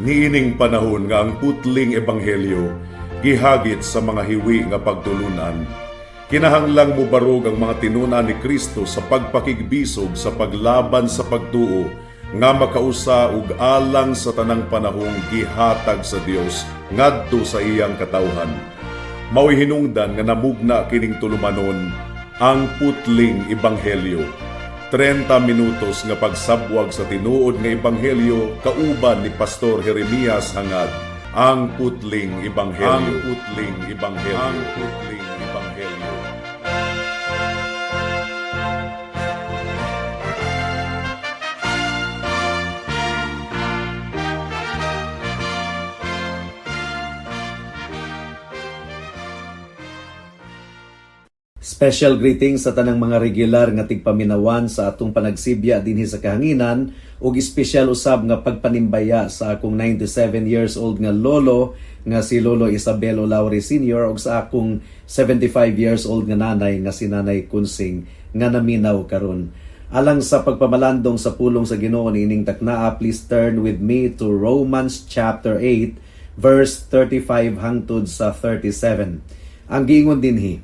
Niining panahon nga ang putling ebanghelyo gihagit sa mga hiwi nga pagtulunan, kinahanglang mubarog ang mga tinun-an ni Kristo sa pagpakigbisog sa paglaban sa pagtuo nga makausa ug alang sa tanang panahong gihatag sa Dios ngadto sa iyang katawhan. Mao'y hinungdan nga namugna kining tulumanon, Ang Putling Ebanghelyo. 30 minutos nga pagsabwag sa tinuod nga ebanghelyo kauban ni Pastor Jeremias Hangad. Ang Putling Ebanghelyo. Ang Putling Ebanghelyo. Ang Putling Ebanghelyo. Special greetings sa tanang mga regular nga tigpaminawan sa atong panagsibya dinhi sa kahanginan ug espesyal usab nga pagpanimbaya sa akong 97 years old nga lolo nga si Lolo Isabelo Laure Sr. ug sa akong 75 years old nga nanay nga si Nanay Kunsing nga naminaw karon. Alang sa pagpamalandong sa pulong sa Ginoo niining taknaa, please turn with me to Romans chapter 8 verse 35 hangtod sa 37. Ang giingon dinhi,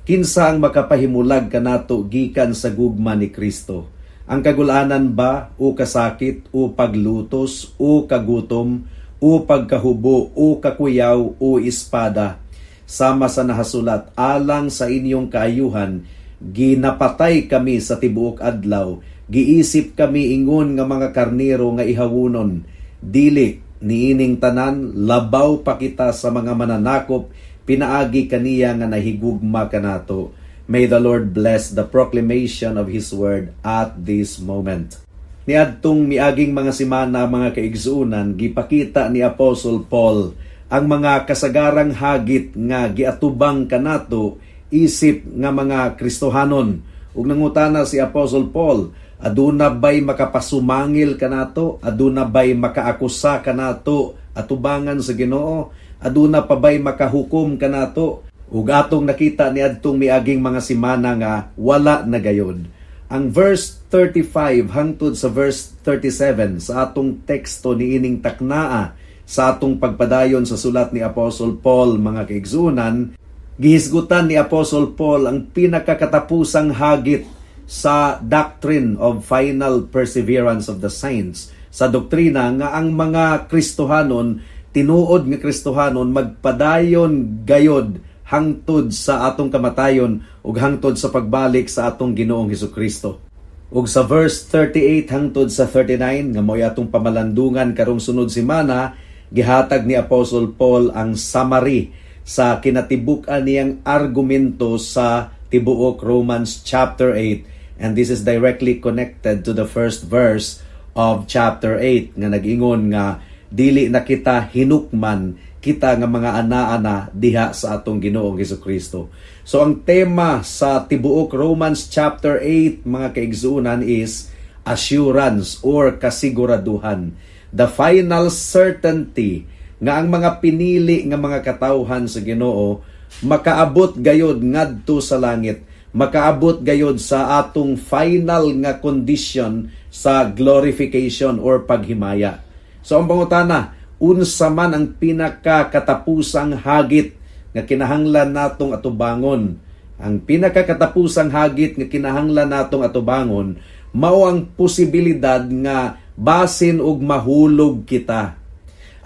"Kinsa ang makapahimulag kanato gikan sa gugma ni Kristo? Ang kagulanan ba o kasakit o paglutos o kagutom o pagkahubo o kakuyaw o espada? Sama sa nahasulat, alang sa inyong kaayuhan ginapatay kami sa tibuok adlaw, giisip kami ingon nga mga karnero nga ihawunon. Dili, niining tanan labaw pa kita sa mga mananakop pinaagi kaniya nga nahigugma kanato." May the Lord bless the proclamation of His word at this moment. Niadtong miaging mga semana, mga kaigsuonan, gipakita ni Apostle Paul ang mga kasagarang hagit nga giatubang kanato isip nga mga Kristohanon. Ug nangutana si Apostle Paul, aduna bay makapasumangil kanato? Aduna bay makaakusa kanato atubangan sa Ginoo? Aduna pa bay makahukom kanato? Ug atong nakita niadtong miaging mga semana nga wala na gayod. Ang verse 35 hangtod sa verse 37 sa atong teksto niining taknaa sa atong pagpadayon sa sulat ni Apostle Paul, mga kaigsuonan, gihisgutan ni Apostle Paul ang pinakakatapusang hagit sa doctrine of final perseverance of the saints, sa doktrina nga ang mga Kristohanon, tinuod nga Kristohanon, magpadayon gayod hangtod sa atong kamatayon ug hangtod sa pagbalik sa atong Ginoong Hesukristo. Ug sa verse 38 hangtod sa 39 nga mo'y atong pamalandungan karong sunod semana, gihatag ni Apostle Paul ang summary sa kinatibuk-an niyang argumento sa tibuok Romans chapter 8, and this is directly connected to the first verse of chapter 8 nga nag-ingon nga dili na kita hinukman, kita nga mga ana-ana diha sa atong Ginoong Hesukristo. So ang tema sa tibuok Romans chapter 8, mga kaigsuonan, is assurance or kasiguraduhan. The final certainty nga ang mga pinili nga mga katawhan sa Ginoo makaabot gayod ngadto sa langit, makaabot gayod sa atong final nga condition sa glorification or paghimaya. So ang pangutana, unsa man ang pinakakatapusang hagit nga kinahanglan natong atubangon? Ang pinakakatapusang hagit nga kinahanglan natong atubangon mao ang posibilidad nga basin og mahulog kita.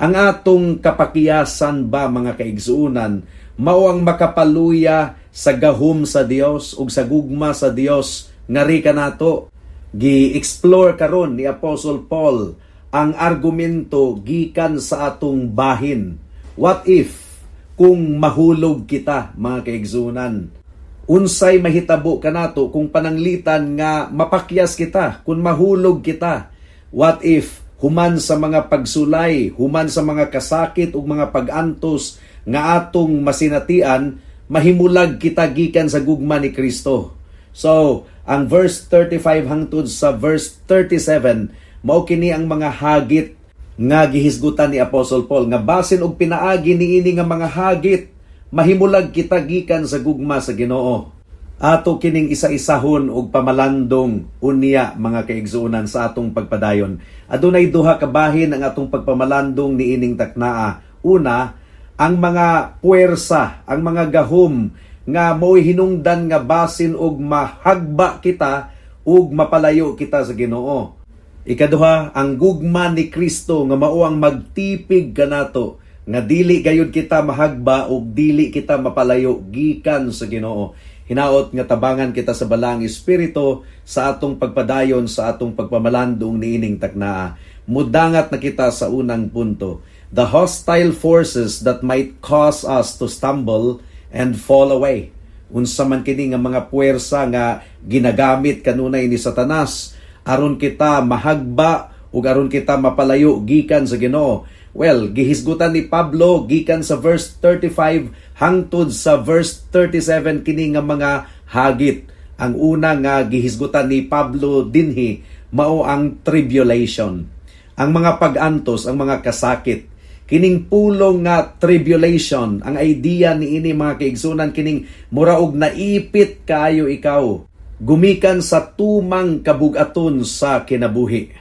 Ang atong kapakiyasan ba, mga kaigsuonan, mao ang makapaluya sa gahom sa Dios ug sa gugma sa Dios ngari kanato? Gi-explore karon ni Apostle Paul ang argumento gikan sa atong bahin. What if kung mahulog kita, mga kaigsuonan? Unsay mahitabo kanato kung pananglitan nga mapakyas kita, kung mahulog kita? What if human sa mga pagsulay, human sa mga kasakit ug mga pag-antos nga atong masinatian, mahimulag kita gikan sa gugma ni Kristo? So, ang verse 35 hangtod sa verse 37 mao kini ang mga hagit nga gihisgutan ni Apostle Paul nga basin og pinaagi niini nga mga hagit, mahimulag kita gikan sa gugma sa Ginoo. Ato kining isa-isahon og pamalandong unya, mga kaigsuonan, sa atong pagpadayon. Adunay duha ka bahin ang atong pagpamalandong niining taknaa. Una, ang mga puwersa, ang mga gahom nga mo'y hinungdan nga basin og mahagba kita ug mapalayo kita sa Ginoo. Ikaduha, ang gugma ni Kristo nga mao ang magtipig kanato nga dili gayud kita mahagba ug dili kita mapalayo gikan sa Ginoo. Hinaot nga tabangan kita sa Balaang Espiritu sa atong pagpadayon sa atong pagpamalandong niining taknaa. Mudangat na kita sa unang punto. The hostile forces that might cause us to stumble and fall away. Unsa man kini nga mga puwersa nga ginagamit kanunay ni Satanas aron kita mahagba ug aron kita mapalayo gikan sa Ginoo? Well, gihisgutan ni Pablo gikan sa verse 35 hangtod sa verse 37 kini nga mga hagit. Ang una nga gihisgutan ni Pablo dinhi mao ang tribulation. Ang mga pag-antos, ang mga kasakit. Kining pulong nga tribulation, ang idea niini, mga kaigsunan, kining mura og naipit kaayo ikaw gumikan sa tumang kabugaton sa kinabuhi.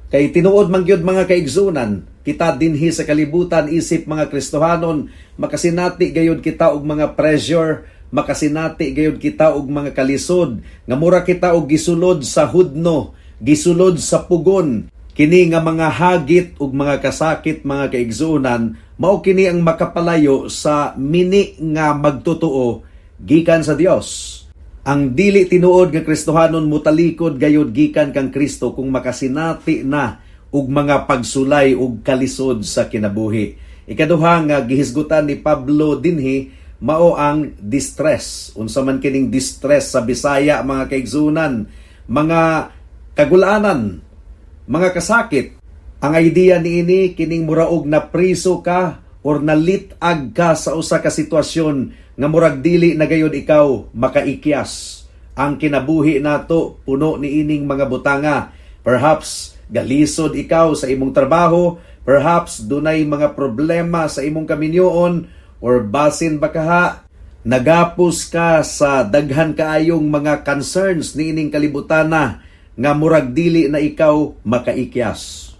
Kay tinuod man gyud, mga kaigsunan, kita dinhi sa kalibutan isip mga Kristohanon, makasinati gayud kita og mga pressure, makasinati gayud kita og mga kalisod, nga mura kita og gisulod sa hudno, gisulod sa pugon. Kini nga mga hagit ug mga kasakit, mga kaigsunan, mao kini ang makapalayo sa mini nga magtotoo gikan sa Dios. Ang dili tinuod nga Kristohanon mutalikod gayud gikan kang Kristo kung makasinati na og mga pagsulay ug kalisod sa kinabuhi. Ikaduha nga gihisgutan ni Pablo dinhi mao ang distress. Unsa man kining distress sa Bisaya, mga kaigsunan? Mga kagulanan, mga kasakit. Ang idea niini, kining muraog na priso ka or nalit-ag ka sa usa ka sitwasyon nga murag dili na gayud ikaw makaikyas. Ang kinabuhi nato puno niining mga butanga. Perhaps galisod ikaw sa imong trabaho, perhaps dunay mga problema sa imong kaminyoon, or basin bakaha nagapos ka sa daghan kaayong mga concerns niining kalibutana nga murag dili na ikaw makaikyas.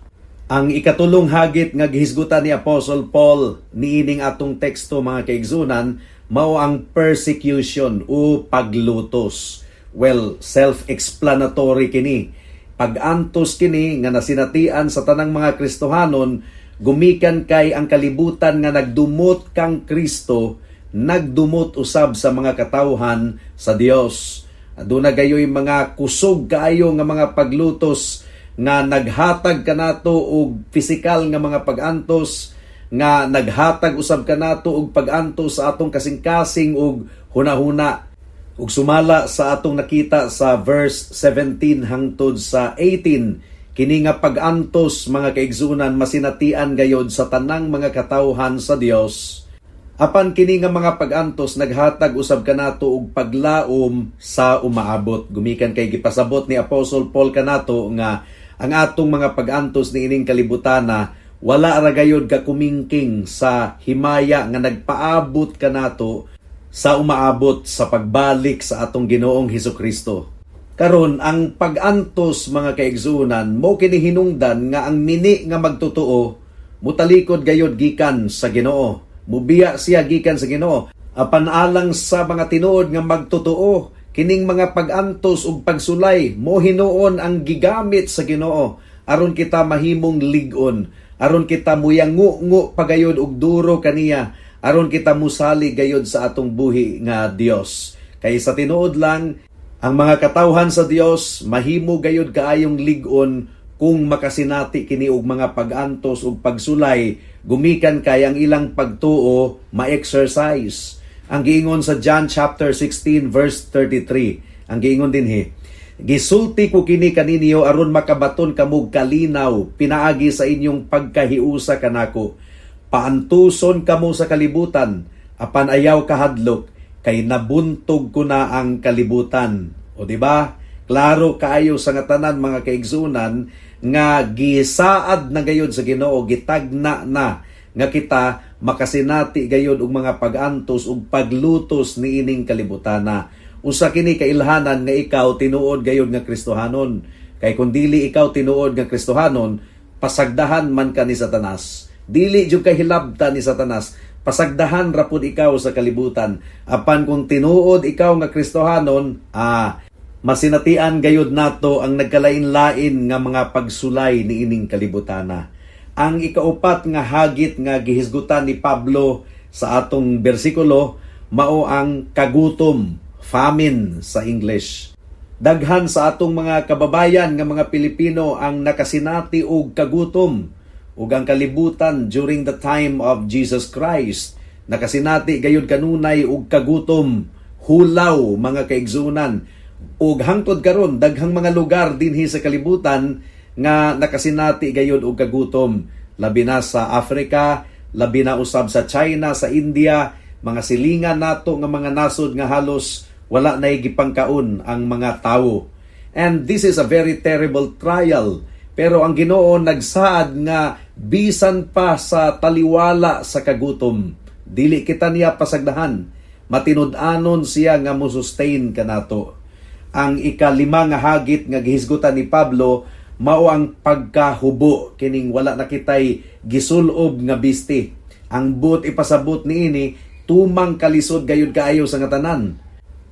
Ang ikatulong hagit nga gihisgutan ni Apostle Paul niining atong teksto, mga kaigsunan, mao ang persecution o paglutos. Well, self-explanatory kini. Pag-antos kini nga nasinatian sa tanang mga Kristohanon gumikan kay ang kalibutan nga nagdumot kang Kristo, nagdumot usab sa mga katawhan sa Dios. Aduna gayoy mga kusog kaayo nga mga paglutos nga naghatag kanato og pisikal nga mga pag-antos, nga naghatag usab kanato og pag-antos sa atong kasing-kasing ug hunahuna. Ug sumala sa atong nakita sa verse 17 hangtod sa 18, kini nga pag-antos, mga kaigsunan, masinatian gayod sa tanang mga katawhan sa Dios. Apan kini nga mga pag-antos naghatag usab kanato og paglaom sa umaabot. Gumikan kay gipasabot ni Apostle Paul kanato nga ang atong mga pag-antos niining kalibutana wala ra gayod kakumingking sa himaya nga nagpaabot kanato sa umaabot sa pagbalik sa atong Ginoong Hesus Kristo. Karon, ang pag-antos, mga kaigsuonan, mo kini hinungdan nga ang mini nga magtotoo mutalikod gayod gikan sa Ginoo. Mubiya siya gikan sa Ginoo. Apan alang sa mga tinuod nga magtotoo, kining mga pag-antos ug pagsulay mo hinuon ang gigamit sa Ginoo aron kita mahimong lig-on, aron kita muyangu-ngu pagayod og duro kaniya, aron kita musali gayod sa atong buhi nga Dios. Kay sa tinuod lang, ang mga katawhan sa Dios mahimo gayod kaayong lig-on kung makasinati kini og mga pag-antos ug pagsulay gumikan kay ang ilang pagtuo ma-exercise. Ang giingon sa John chapter 16 verse 33, ang giingon dinhi, "Gisulti ko kini kaninyo aron makabaton kamog kalinaw pinaagi sa inyong pagkahiusa kanako. Paantuson kamo sa kalibutan, apan ayaw kahadlok kay nabuntog ko na ang kalibutan." O di ba? Klaro kaayo sa nga tanan, mga kaigsunan, nga gisaad na gayod sa Ginoo, gitagna na nga kita makasinati gayod og mga pag-antos ug paglutos niining kalibutana. Usa kini kailhanan nga ikaw tinuod gayud nga Kristohanon. Kay kung dili ikaw tinuod nga Kristohanon, pasagdahan man ka ni Satanas. Dili jud kay hilabta ni Satanas. Pasagdahan ra pud ikaw sa kalibutan. Apan kung tinuod ikaw nga Kristohanon, masinatian gayud nato ang nagkalain-lain nga mga pagsulay niining kalibutana. Ang ikaupat nga hagit nga gihisgutan ni Pablo sa atong bersikulo mao ang kagutom, famine sa English. Daghan sa atong mga kababayan nga mga Pilipino ang nakasinati og kagutom, ug ang kalibutan during the time of Jesus Christ nakasinati gayud kanunay og kagutom, hulaw, mga kaigsunan. Ug hangtod karon, daghang mga lugar dinhi sa kalibutan nga nakasinati gayud og kagutom, labi na sa Africa, labi na usab sa China, sa India, mga silingan nato nga mga nasod nga halos wala nay gipangkaon ang mga tawo. And this is a very terrible trial, pero ang Ginoo nagsaad nga bisan pa sa taliwala sa kagutom, dili kita niya pasagdahan. Matinud-anon siya nga mo-sustain kanato. Ang ikalima nga hagit nga gihisgutan ni Pablo mao ang pagkahubo, kining wala na kitay gisulob nga bisti. Ang buot ipasabot niini, tumang kalisod gayud kaayo sa nga tanan.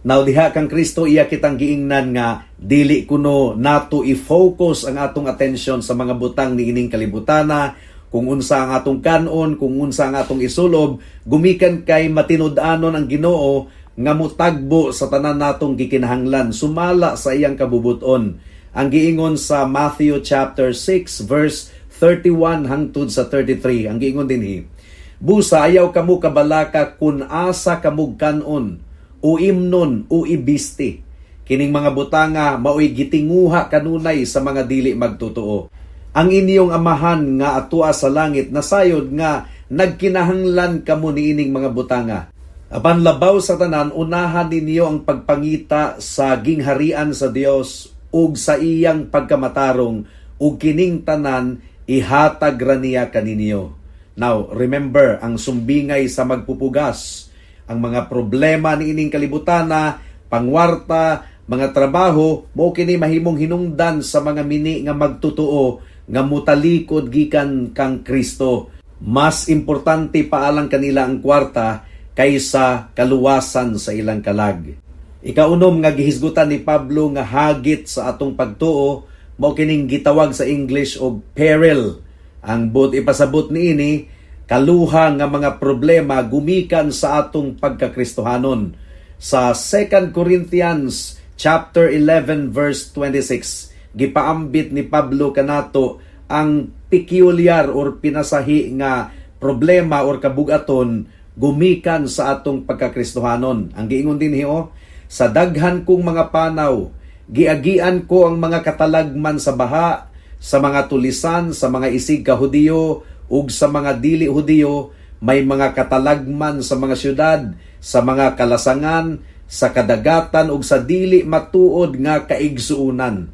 Now diha kang Kristo, iya kitang giingnan nga dili kuno nato i-focus ang atong atensyon sa mga butang niining kalibutana, kung unsa ang atong kanon, kung unsa ang atong isulob, gumikan kay matinud-anon ang Ginoo nga mutagbo sa tanan natong gikinahanglan sumala sa iyang kabubuton. Ang giingon sa Matthew chapter 6 verse 31 hangtod sa 33, ang giingon dinhi: "Busa ayaw kamo kabalaka kun asa kamog kanon o imnon o ibisti. Kining mga butanga maoy gitinguha kanunay sa mga dili magtotoo. Ang inyong Amahan nga atua sa langit nasayod nga nagkinahanglan kamo niining mga butanga. Apan labaw sa tanan, unahan ninyo ang pagpangita sa gingharian sa Dios ug sa iyang pagkamatarong, ug kining tanan ihatag ra niya kaninyo." Now, remember ang sumbingay sa magpupugas, ang mga problema niining kalibutana, pangwarta, mga trabaho, mao kini mahimong hinungdan sa mga mini nga magtotoo nga mutalikod gikan kang Kristo. Mas importante pa alang kanila ang kwarta kaysa kaluwasan sa ilang kalag. Ikaunom nga gihisgutan ni Pablo nga hagit sa atong pagtuo mao kining gitawag sa English og peril. Ang buot ipasabot niini, kaluha nga mga problema gumikan sa atong pagkakristohanon. Sa 2 Corinthians chapter 11 verse 26, gipaambit ni Pablo kanato ang peculiar or pinasahi nga problema or kabugaton gumikan sa atong pagkakristohanon. Ang giingon dinhi oh, "Sa daghan kong mga panaw, giagian ko ang mga katalagman sa baha, sa mga tulisan, sa mga isig ka Hudiyo ug sa mga dili Hudiyo, may mga katalagman sa mga syudad, sa mga kalasangan, sa kadagatan ug sa dili matuod nga kaigsuonan."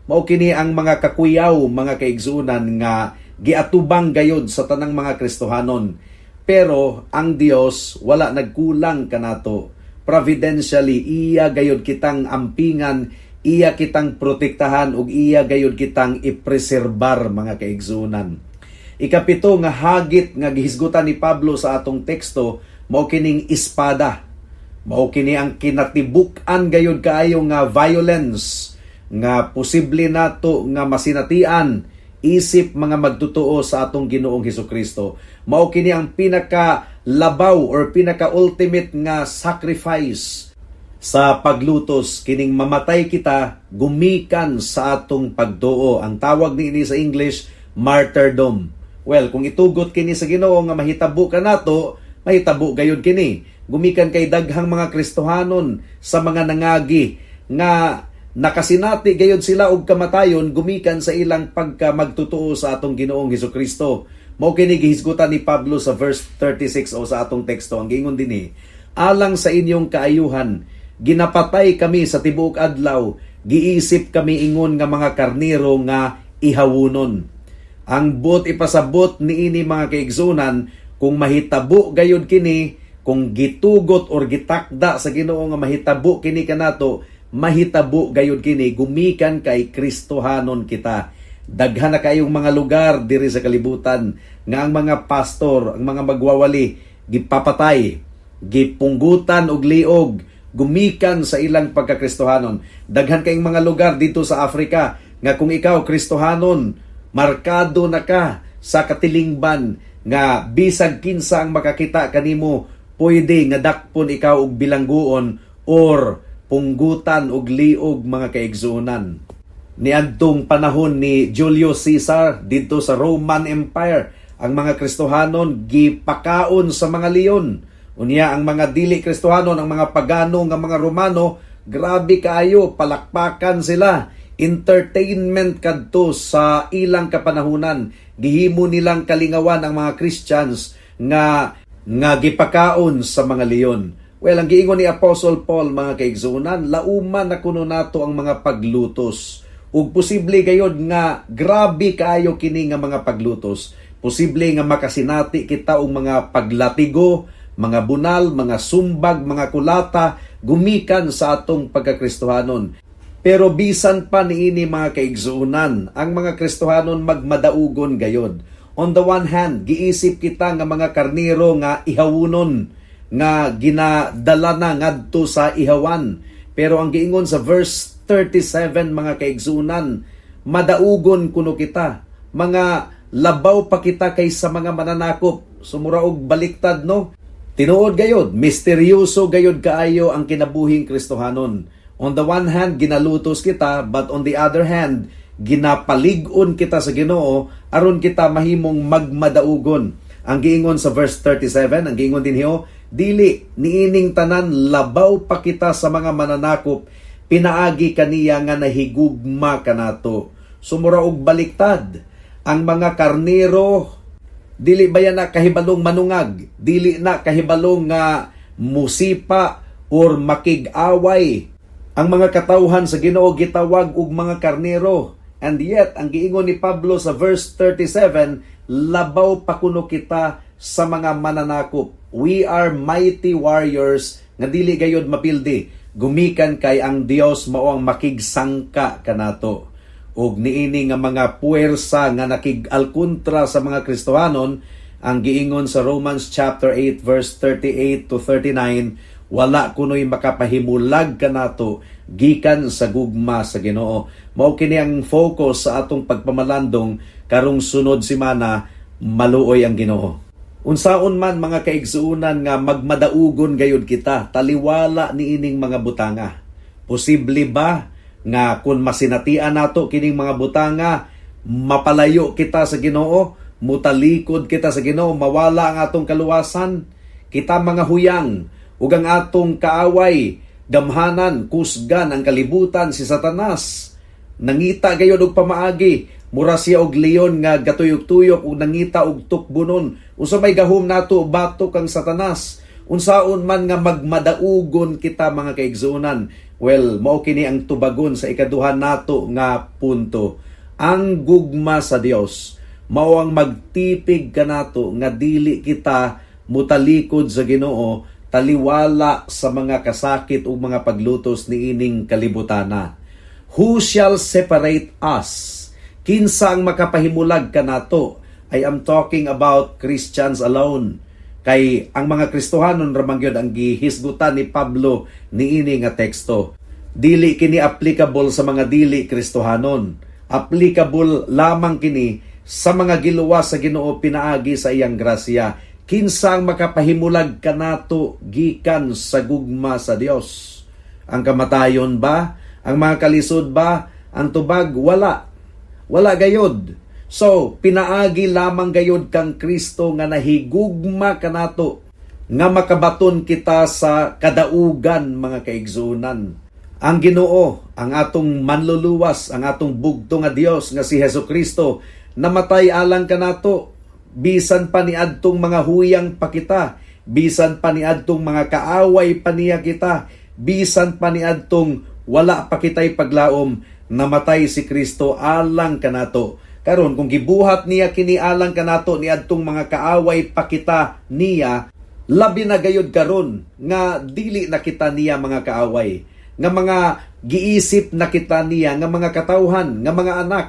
Mao kini ang mga kakuyaw, mga kaigsuonan, nga giatubang gayod sa tanang mga Kristohanon. Pero ang Dios wala nagkulang kanato. Providentially, iya gayod kitang ampingan, iya kitang protektahan ug iya gayod kitang ipreserbar, mga kaigsuonan. Ikapito nga hagit nga gihisgutan ni Pablo sa atong teksto mao kining espada. Mao kini ang kinatibuk-an gayud kaayo nga violence nga posible nato nga masinatian isip mga magtotoo sa atong Ginoong Hesukristo. Mao kini ang pinaka labaw or pinaka ultimate nga sacrifice sa paglutos, kining mamatay kita gumikan sa atong pagtuo. Ang tawag niini sa English, martyrdom. Well, kung itugot kini sa Ginoo nga mahitabo kanato, mahitabo gayud kini. Gumikan kay daghang mga Kristohanon sa mga nangagi nga nakasinati gayud sila og kamatayon gumikan sa ilang pagka magtotoo sa atong Ginoong Hesukristo. Mao kini gihisgutan ni Pablo sa verse 36 o sa atong teksto. Ang giingon dinhi, "Alang sa inyong kaayuhan, ginapatay kami sa tibuok adlaw, giisip kami ingon nga mga karniro nga ihawunon." Ang buot ipasabot niini, mga kaigsunan, kung mahitabo gayud kini, Kung gitugot or gitakda sa Ginoo nga mahitabo kini kanato, mahitabo gayud kini gumikan kay Kristohanon kita. Daghan na kayong mga lugar diri sa kalibutan nga ang mga pastor, ang mga magwawali, gipapatay, gipunggutan og liog gumikan sa ilang pagkakristohanon. Daghan kayong mga lugar dito sa Africa nga kung ikaw Kristohanon, markado na ka sa katilingban nga bisag kinsa ang makakita kanimo, pwede nga dakpon ikaw og bilangguon or punggutan og liog, mga kaigsuonan. Niadtong panahon ni Julius Caesar didto sa Roman Empire, ang mga Kristohanon gipakaon sa mga leon. Unya ang mga dili Kristohanon, ang mga pagano nga mga Romano, grabe kaayo, palakpakan sila. Entertainment kadto sa ilang kapanahunan. Gihimo nilang kalingawan ang mga Christians nga gipakaon sa mga leon. Well, ang giingon ni Apostle Paul, mga kaigsuonan, lauman na kuno nato ang mga paglutos. Ug posible gayod nga grabe kaayo kini nga mga paglutos. Posible nga makasinati kita og mga paglatigo, mga bunal, mga sumbag, mga kulata gumikan sa atong pagkakristohanon. Pero bisan pa niini, mga kaigsuonan, ang mga Kristohanon magmadaugon gayod. On the one hand, giisip kita nga mga karniro nga ihawunon, nga ginadala na ngadto sa ihawan. Pero ang giingon sa verse 37, mga kaigsuonan, madaugon kuno kita. Mga labaw pa kita kaysa mga mananakop. So mura og baliktad, no? Tinuod gayod, misteryoso gayod kaayo ang kinabuhing Kristohanon. On the one hand, ginalutos kita, but on the other hand, ginapalig-on kita sa Ginoo aron kita mahimong magmadaugon. Ang giingon sa verse 37, ang giingon dinhi, "Dili, niining tanan labaw pa kita sa mga mananakop pinaagi kaniya nga nahigugma kanato." So mura og baliktad. Ang mga karnero, dili ba yan na kahibalong manungag? Dili na kahibalong nga musipa or makig-away. Ang mga katawhan sa Ginoo gitawag og mga karnero. And yet, ang giingon ni Pablo sa verse 37, labaw pa kuno kita sa mga mananakop. We are mighty warriors nga dili gayod mapildi gumikan kay ang Dios mao ang makigsangka kanato. Ug niini nga mga puwersa nga nakig-alkontra sa mga Kristohanon, ang giingon sa Romans chapter 8 verse 38 to 39, wala kunoy makapahimulag kanato gikan sa gugma sa Ginoo. Mao kini ang focus sa atong pagpamalandong karong sunod semana, maluoy ang Ginoo. Unsaon man, mga kaigsuonan, nga magmadaugon gayud kita taliwala niining mga butanga? Posible ba nga kung masinatian nato kining mga butanga, mapalayo kita sa Ginoo, mutalikod kita sa Ginoo, mawala ang atong kaluwasan? Kita mga huyang ug ang atong kaaway, gamhanan, kusgan, ang kalibutan, si Satanas. Nangita gayod og pamaagi, mura siya og leon nga gatuyok-tuyok ug nangita og tukbonon. Unsa may gahom nato batok kang Satanas? Unsaon man nga magmadaugon kita, mga kaigsuonan? Well, mao kini ang tubagon sa ikaduha nato nga punto. Ang gugma sa Dios mao ang magtipig kanato nga dili kita mutalikod sa Ginoo taliwala sa mga kasakit ug mga paglutos niining kalibutana. Who shall separate us? Kinsa ang makapahimulag kanato? I am talking about Christians alone. Kay ang mga Kristohanon ra man gyud ang gihisgutan ni Pablo niini nga teksto. Dili kini applicable sa mga dili Kristohanon. Applicable lamang kini sa mga giluwas sa Ginoo pinaagi sa iyang grasya. Kinsa ang makapahimulag kanato gikan sa gugma sa Dios? Ang kamatayon ba? Ang mga kalisod ba? Ang tubag, wala. Wala gayod. So, pinaagi lamang gayod kang Kristo nga nahigugma kanato nga makabaton kita sa kadaugan, mga kaigsuonan. Ang Ginoo, ang atong manluluwas, ang atong bugto nga Dios nga si Hesus Kristo, namatay alang kanato bisan pa niadtong mga huyang pa kita, bisan pa niadtong mga kaaway pa niya kita, bisan pa niadtong wala pa kita'y paglaom, namatay si Kristo alang kanato. Karon, kung gibuhat niya kini alang kanato niadtong mga kaaway pa kita niya, Labi na gayud karon nga dili na kita niya mga kaaway, nga mga giisip na kita niya nga mga katawhan, nga mga anak.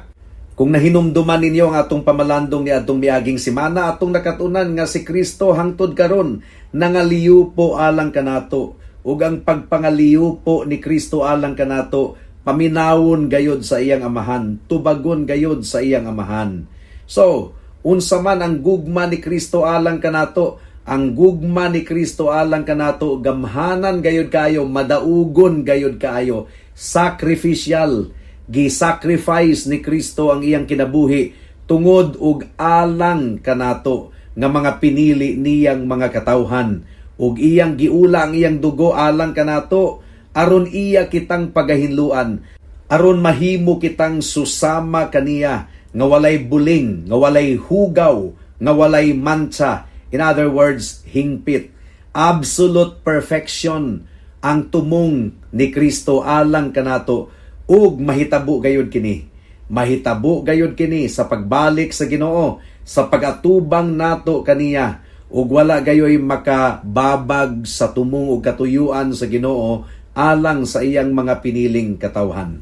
Kung nahinumduman ninyo ang atong pamalandong ni adtong miaging semana, atong nakatunan nga si Kristo hangtod karon nangaliupo alang kanato, ug ang pagpangaliupo ni Kristo alang kanato, paminawon gayod sa iyang Amahan, tubagon gayod sa iyang Amahan. So, unsa man ang gugma ni Kristo alang kanato? Ang gugma ni Kristo alang kanato, gamhanan gayod kaayo, madaugon gayod kaayo, sacrificial. Gi-sacrifice ni Kristo ang iyang kinabuhi tungod ug alang kanato nga mga pinili niyang mga katawhan, ug iyang giula ang iyang dugo alang kanato aron iya kitang pagahinluan, aron mahimo kitang susama kaniya nga walay buling, nga walay hugaw, nga walay mantsa. In other words, hingpit. Absolute perfection ang tumong ni Kristo alang kanato, ug mahitabo gayud kini. Mahitabo gayud kini sa pagbalik sa Ginoo, sa pag-atubang nato kaniya, ug wala gayoy makababag sa tumong ug katuyuan sa Ginoo alang sa iyang mga piniling katawhan.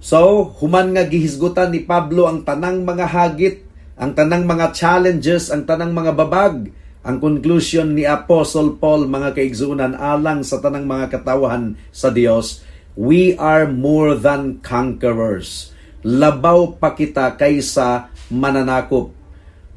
So, human nga gihisgutan ni Pablo ang tanang mga hagit, ang tanang mga challenges, ang tanang mga babag, ang conclusion ni Apostle Paul, mga kaigsuonan, alang sa tanang mga katawhan sa Dios, we are more than conquerors. Labaw pa kita kaysa mananakop.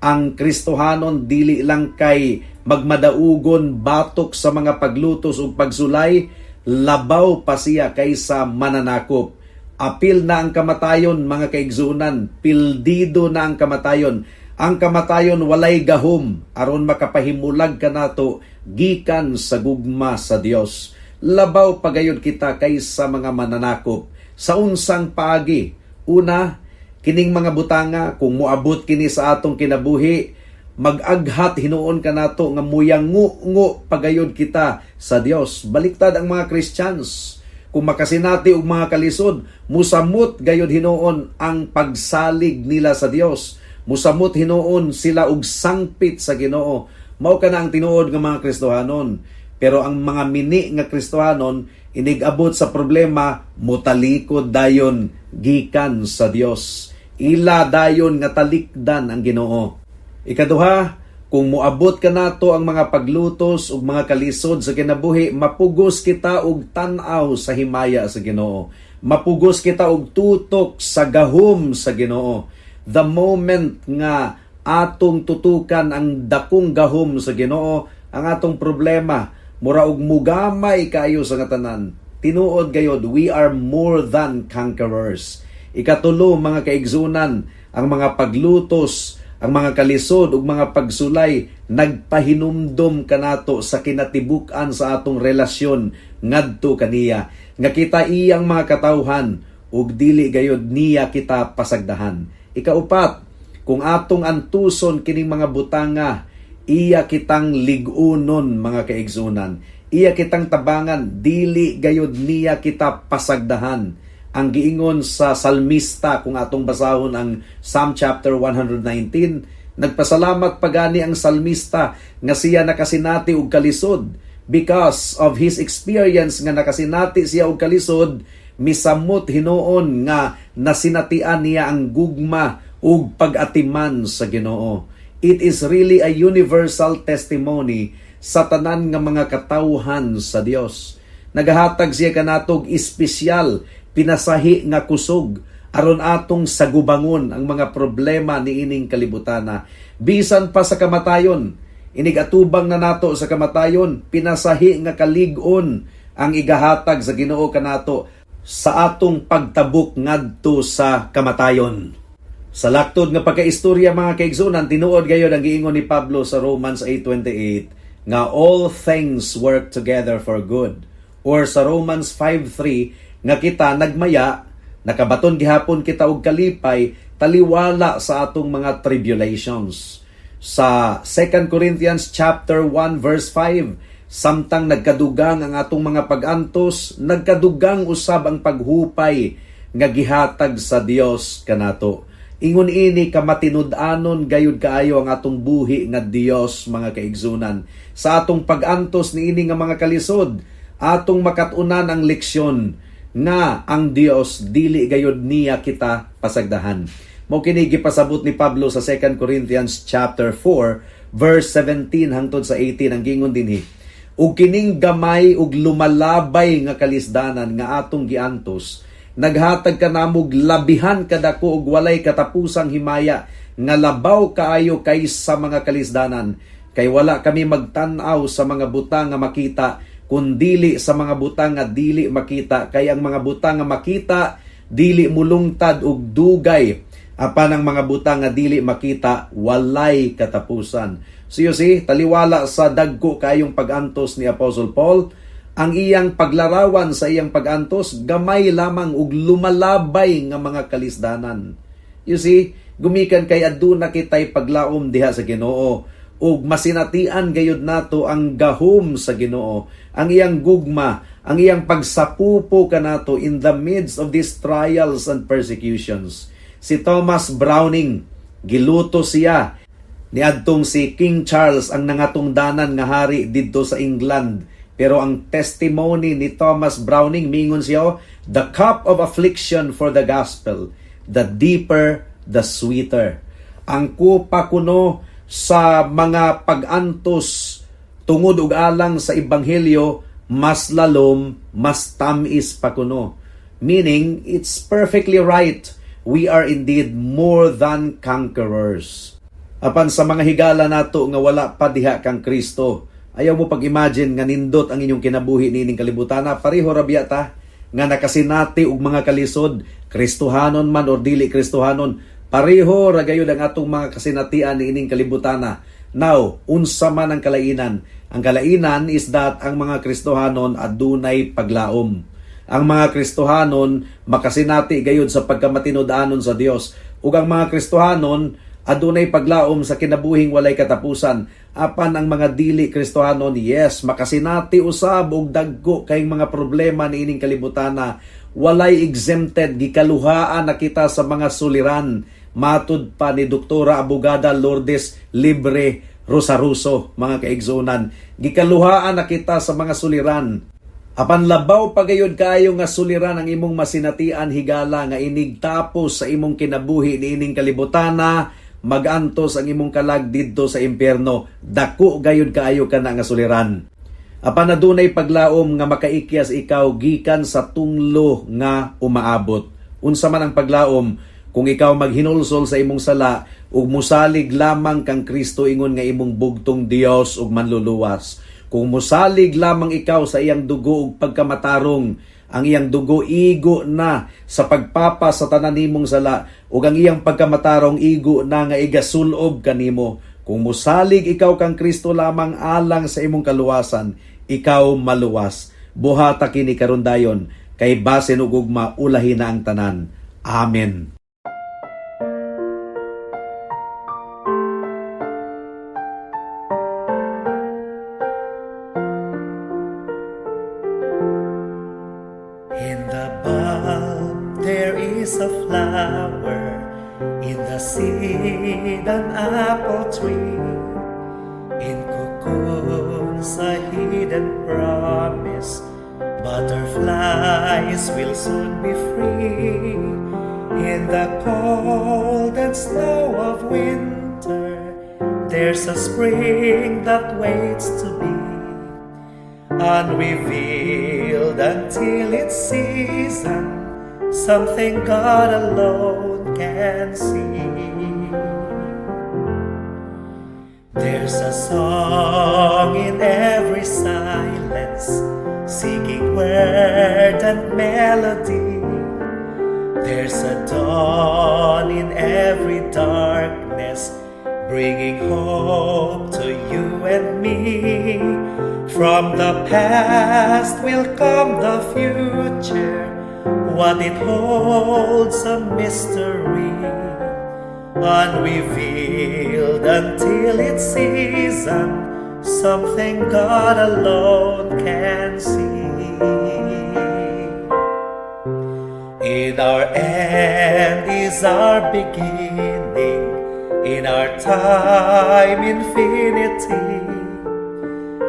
Ang Kristohanon dili lang kay magmadaugon batok sa mga paglutos ug pagsulay, labaw pa siya kaysa mananakop. Apil na ang kamatayon, mga kaigsuonan, pildido na ang kamatayon. Ang kamatayon walay gahom aron makapahimulag kanato gikan sa gugma sa Dios. Labaw pagayod kita kaysa mga mananakop. Sa unsang paagi? Una, kining mga butanga, kung moabot kini sa atong kinabuhi, mag-aghat hinuon kanato nga muyango-ngo pagayod kita sa Dios. Baliktad ang mga Christians. Kung makasinati og mga kalisod, musamot gayod hinuon ang pagsalig nila sa Dios. Musamot hinuon sila og sangpit sa Ginoo. Mao kana ang tinuod nga mga Kristohanon. Pero ang mga mini nga Kristohanon, inig-abot sa problema, mutalikod dayon gikan sa Dios. Ila dayon nga talikdan ang Ginoo. Ikaduha, kung moabot kanato ang mga paglutos ug mga kalisod sa kinabuhi, mapugos kita og tan-aw sa himaya sa Ginoo. Mapugos kita og tutok sa gahom sa Ginoo. The moment nga atong tutukan ang dakong gahom sa Ginoo, ang atong problema mura og mugamay kaayo sa tanan. Tinuod gayod, we are more than conquerors. Ikatulo, mga kaigsuonan, ang mga paglutos, ang mga kalisod ug mga pagsulay nagpahinumdom kanato sa kinatibuk-an sa atong relasyon ngadto kaniya, nga kita iyang mga katawhan ug dili gayod niya kita pasagdahan. Ikaupat, kung atong antuson kining mga butanga, iya kitang lig-unon, mga kaigsuonan. Iya kitang tabangan, dili gayod niya kita pasagdahan. Ang giingon sa salmista, kung atong basahon ang Psalm chapter 119, nagpasalamat pagani ang salmista nga siya nakasinati og kalisod. Because of his experience nga nakasinati siya og kalisod, misamot hinuon nga nasinatian niya ang gugma ug pag-atiman sa Ginoo. It is really a universal testimony sa tanan nga mga katawhan sa Dios. Nagahatag siya kanatog espesyal pinasahi nga kusog aron atong sagubangon ang mga problema niining kalibutana. Bisan pa sa kamatayon, inig-atubang na nato sa kamatayon, pinasahi nga kalig-on ang igahatag sa Ginoo kanato sa atong pagtabok ngadto sa kamatayon. Sa laktod nga pagkaistorya, mga kaigsuonan, tinuod gayod ang giingon ni Pablo sa Romans 8:28 nga all things work together for good. Or sa Romans 5:3 nga kita nagmaya, nakabaton gihapon kita og kalipay taliwala sa atong mga tribulations. Sa 2 Corinthians chapter 1 verse 5, samtang nagkadugang ang atong mga pag-antos, nagkadugang usab ang paghupay nga gihatag sa Dios kanato. Ingon ini kamatinud-anon gayud kaayo ang atong buhi nga Dios, mga kaigsunan. Sa atong pag-antos niini nga mga kalisod, atong makat-unan ang leksyon nga ang Dios dili gayud niya kita pasagdahan. Mao kini gipasabot ni Pablo sa 2 Corinthians chapter 4 verse 17 hangtod sa 18. Ang gingon dinhi, "Ug kining gamay ug lumalabay nga kalisdanan nga atong giantos naghatag kanamog labihan kadako ug walay katapusang himaya nga labaw kaayo kaysa mga kalisdanan. Kay wala kami magtan-aw sa mga butang nga makita, kundili sa mga butang nga dili makita, kay ang mga butang nga makita dili mulungtad og dugay, apan ang mga butang nga dili makita walay katapusan." So you see, taliwala sa dagko kayong pag-antos ni Apostle Paul, ang iyang paglarawan sa iyang pag-antos gamay lamang ug lumalabay nga mga kalisdanan. You see, gumikan kay aduna kitay paglaom diha sa Ginoo ug masinatian gayud nato ang gahom sa Ginoo, ang iyang gugma, ang iyang pagsapupo kanato in the midst of these trials and persecutions. Si Thomas Browning, giluto siya niadtong si King Charles ang nangatungdanan nga hari didto sa England. Pero ang testimony ni Thomas Browning, mingon siya, "The cup of affliction for the gospel, the deeper, the sweeter." Ang kupa kuno sa mga pag-antos tungod ug alang sa ebanghelyo, mas lalom, mas tamis pa kuno. Meaning, it's perfectly right. We are indeed more than conquerors. Apan sa mga higala nato nga wala pa diha kang Kristo, ayaw mo pag-imagine nga nindot ang inyong kinabuhi niining kalibutana. Pareho ra biya ta nga nakasinati og mga kalisod, Kristohanon man or dili Kristohanon, pareho ra gayud ang atong mga kasinatian niining kalibutana. Now, unsa man ang kalainan? Ang kalainan is that ang mga Kristohanon adunay paglaom. Ang mga Kristohanon makasinati gayud sa pagkamatinud-anon sa Dios. Ug ang mga Kristohanon adunay paglaom sa kinabuhing walay katapusan. Apan ang mga dili Kristohanon, yes, makasinati usab og dagko kay mga problema niining kalibutana. Walay exempted, gikaluhaan na kita sa mga suliran. Matud pa ni Doktora Abogada Lourdes Libre Rosaruso, mga kaigsunan. Gikaluhaan na kita sa mga suliran. Apan labaw pa gayud kaayo nga suliran ang imong masinatian, higala, nga inigtapos sa imong kinabuhi niining kalibutana, magantos ang imong kalag didto sa impyerno. Dako gayud kaayo kana nga suliran. Apan adunay paglaom nga makaikyas ikaw gikan sa tunglo nga umaabot. Unsa man ang paglaom? Kung ikaw maghinulsol sa imong sala ug musalig lamang kang Kristo ingon nga imong bugtong Dios ug manluluwas. Kung musalig lamang ikaw sa iyang dugo ug pagkamatarong, ang iyang dugo igo na sa pagpapa sa tanan nimong sala ug ang iyang pagkamatarong igo na nga igasulob kanimo. Kung musalig ikaw kang Kristo lamang alang sa imong kaluwasan, ikaw maluwas. Buhata kini karon dayon, kay basin ug ugma ulahi na ang tanan. Amen. In the bulb there is a flower, in the seed an apple tree, in cocoons a hidden promise. Butterflies will soon be free. In the cold and snow of winter, there's a spring that waits to be unrevealed until its season, something God alone can see. There's a song in every silence, seeking word and melody. There's a dawn in every darkness, bringing hope to you and me. From the past will come the future, what it holds a mystery, unrevealed until its season, something God alone can see. In In our end is our beginning, in our time, infinity.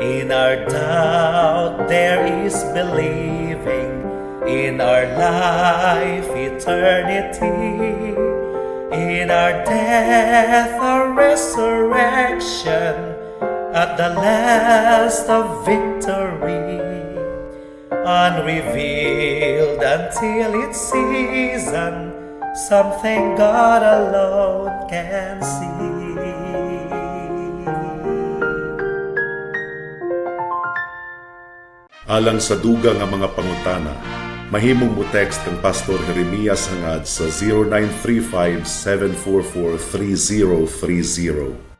In our doubt, there is believing. In our life, eternity. In our death, our resurrection. At the last of victory. Unrevealed until its season, something God alone can see. Alang sa dugang nga mga pangutana, mahimong mo text kang Pastor Jeremias Hangad sa 0935 744 3030.